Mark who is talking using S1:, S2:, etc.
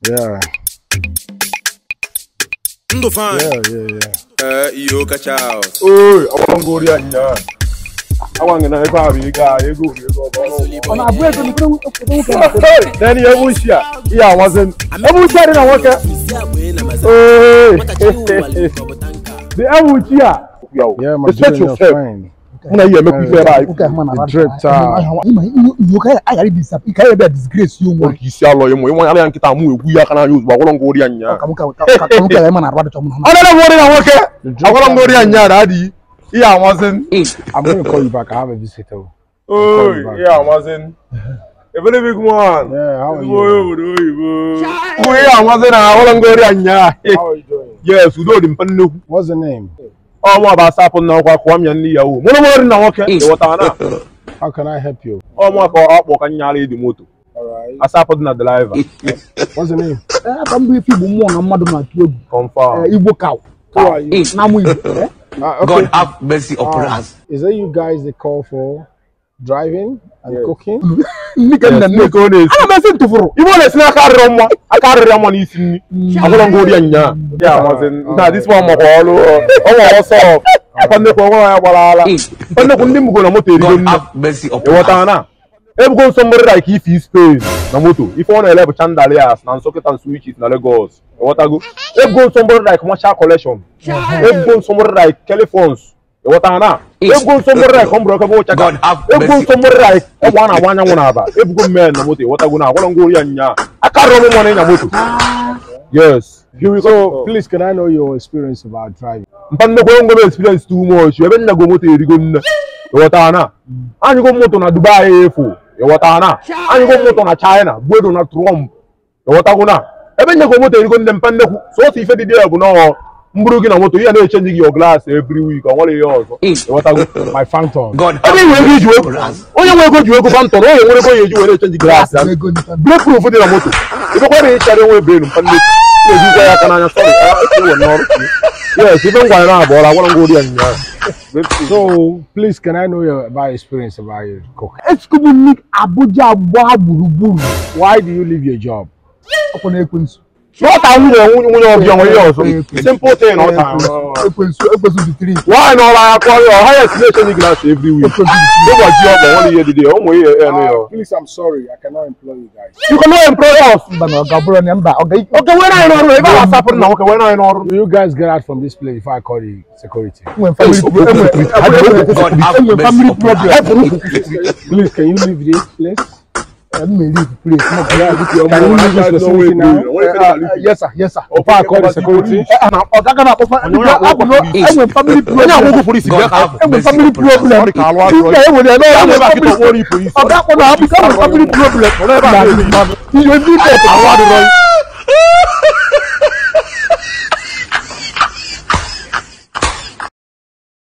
S1: Yeah.
S2: Ndụ fine.
S1: Yeah.
S2: Iyo kacha.
S1: Oi, awangori anya. Awangi na ego abi ga ego ego.
S3: Ona abu ego ni ko
S1: Then you ebu shia. Iya wazen. Ebu shia na nwoke. Oi. The ebu shia.
S4: Yeah, my
S1: respect yourself. Muna iya make we fair.
S3: Okay, man.
S4: The drip time.
S3: You can I be be disgrace you mo.
S1: Isi alo yemo. Imo ala nkita mu egwu ya kana use bagolo ngori anya.
S3: Ka ka man arwa to mo.
S1: Ona na ngori na nwoke. Agolo ngori anya daddy. Iya wazen.
S4: I'm going to call you back. I have a visitor.
S1: Oh, yeah, wazen. A very big one.
S4: Yeah, how are you?
S1: Oh, yeah, wazen. Agolo ngori anya.
S4: How are you doing?
S1: Yes, udo di mpannu.
S4: What's the name?
S1: Oh, mo ba sapo na kwa kwa mi ni yawo. Mo mo na nwoke. E wota na.
S4: How can I help you?
S1: Oh, mo ko akpo ka nyala di moto.
S4: All right.
S1: Asapo na driver.
S4: What's the name?
S3: Ka mbu ifi bu mo na mmadu na atu egwu.
S1: Confirm.
S3: Igbo cow.
S4: Who are you?
S3: Na mu Igbo.
S4: Okay.
S5: God have mercy upon us.
S4: Is that you guys they call for driving and
S1: yes.
S4: Cooking?
S3: Nika na
S1: niko ne.
S3: Ana be sin tufuru.
S1: Ibo le sina ka remo. Aka remo ni isi ni. Agolo ngori anya. Yeah, was in. Na this one mo ko lo. O wo so. Apa ne ko ya gbara ala. Onne ko ndi mugo na moto erigo
S5: God
S1: nne.
S5: have mercy
S1: E
S5: upon
S1: wota
S5: us.
S1: na. Ebugo somebody like if he space na moto. If one ele chandeliers na socket and switches na Lagos. E wota go. Ebugo somebody like Marshall collection. Ebugo somebody like telephones. E wota na. Ebugo somebody like unbreakable chaka.
S5: God have
S1: Ebugo
S5: mercy
S1: somebody like e wana wanya wona aba. Ebugo men na moto. E wota go na agolo ngori anya. Aka romo mo na moto. Yes.
S4: Here we go. Please, can I know your experience about driving?
S1: Mpanne ko ngo experience too much. Ebe nna go moto erigo nne. E wota na. Anyi go moto na Dubai efo. E wota na. Anyi go moto na China, gwedo na Trump. E wota go na. Ebe nna go moto erigo nne mpanne ku. So si ife di there bu no mburu gi na moto you na change your glass every week. O nwere ihe ọzọ. E wota go.
S4: My phantom.
S5: God
S1: Ebe
S5: have
S1: nwe ego
S5: mercy
S1: ji
S5: upon us.
S1: Onye nwe ego ji ego phantom, onye nwere ego ya eji were change glass.
S3: Ego ni tan.
S1: Bulletproof dị na moto. Ife kwa na ịchara enwe brain mpanne. Eji ya aka n'anya sorry. Ewe n'ọrụ. Yes, even ngwa na abọra agwara ngori anya.
S4: So, please, can I know your about experience about your cooking?
S3: Eskubu ni Abuja gba gburugburu.
S4: Why do you leave your job?
S3: Ọkọ na ekwensu.
S1: Not nwunye nwunye ọbịa nwe ihe ọzọ. Simple thing ọ taa.
S3: Ekwensu ekwensu the three.
S1: Why na ọla akọ ya highest nation glass every week. Ụbọchị ọgbọ nwere ihe dị dị ụmụ ihe enu ya.
S4: Please, I'm sorry. I cannot employ you guys.
S1: You cannot employ us.
S3: Mba na ọga bụrụ na mba ọga
S1: Okay, were anyị n'ọrụ ebe a asapụrụ na nwoke were anyị n'ọrụ.
S4: Will you guys get out from this place before I call the security?
S3: Enwe family problem.
S5: God have
S3: Enwe
S5: mercy
S3: family
S5: upon
S3: problem.
S5: us.
S4: Please, can you leave this place?
S3: Leave place.
S4: Can you leave this facility now?
S3: Yes sir, yes sir.
S4: Before I call the security?
S3: Ọga ga na akpọ enwe family problem.
S1: Onye akwụkwọ polisi
S5: God
S1: bịa ka
S5: have
S3: Enwe
S5: mercy
S3: family
S5: upon us.
S3: problem.
S1: Ọ dị ka alụ adịrọ.
S3: Ike enwere ebe
S1: Ya
S3: enwe
S1: ebe a kịta
S3: family
S1: ọkpọrọ polisi.
S3: Ọga akpọ na Abuja enwe family problem.
S1: Ọ nọ ebe a na-eme.
S3: Iyo ndị
S1: Alụ adịrọ.